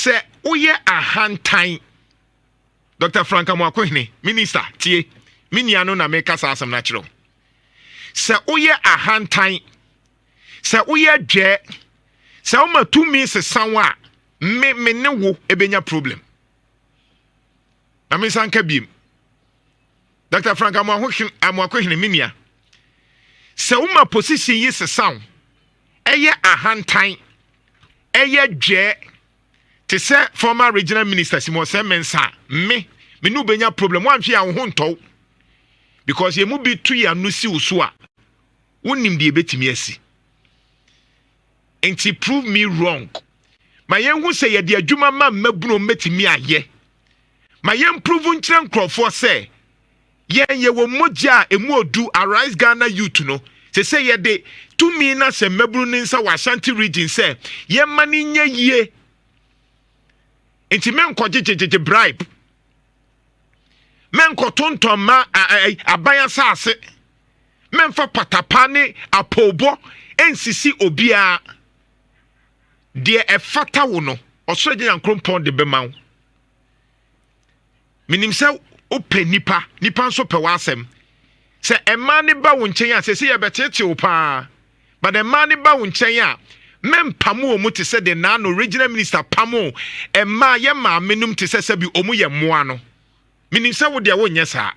Sɛ woyɛ ahantan, Dr Frank Amoakohene, minister, tie me nua no na meka saa asɛm no akyerɛ wo. Sɛ woyɛ ahantan, sɛ woyɛ dwɛɛ, sɛ woma tumi sesa wo a, me ne wo ɛbɛnya problem. Na me nsa nka biem, Dr Frank Amoakohene, me nua, sɛ woma position yi sesa wo, ɛyɛ ahantan, ɛyɛ dwɛɛ te sɛ former regional minister Simon Osei Mensah, me ne wobɛnya problem. Woanhwɛ a wo ho ntɔw, because yɛn mu bi tu yɛn ano si wo so a, wonim deɛ ebɛtumi asi. Nti prove me wrong. Ma yɛnhu sɛ yɛde adwuma ma mmabunu mmɛtumi ayɛ. Ma yɛn prove nkyerɛ nkurɔfoɔ sɛ yɛn yɛwɔ mogya a emu odu. Arise Ghana Youth no sɛ yɛde tumi na sɛ mmabunu ne nsa wɔ Ashanti Region sɛ yɛma ne nyɛ yie. Nti mɛnkɔ gyegyegyegye bribe, mɛnkɔ tontɔn ma aban asase, mɛmfa patapa ne apɔwbɔ nsisi obiara. Deɛ ɛfata wo no, Ɔsoro Agya Nyankopɔn de bɛma wo. Menim sɛ wopɛ nipa, nipa nso pɛ w'asɛm. Sɛ mmaa ne ba wo nkyɛn a, sɛ yɛbɛteete wo paa, but mmaa ne ba wo nkyɛn a, mɛmpam wɔ mu te sɛ de naano regional minister pam o mmaa yɛ maame nom te sɛ sɛbi ɔmo yɛ mmoa no. Menim sɛ wo deɛ wonyɛ saa.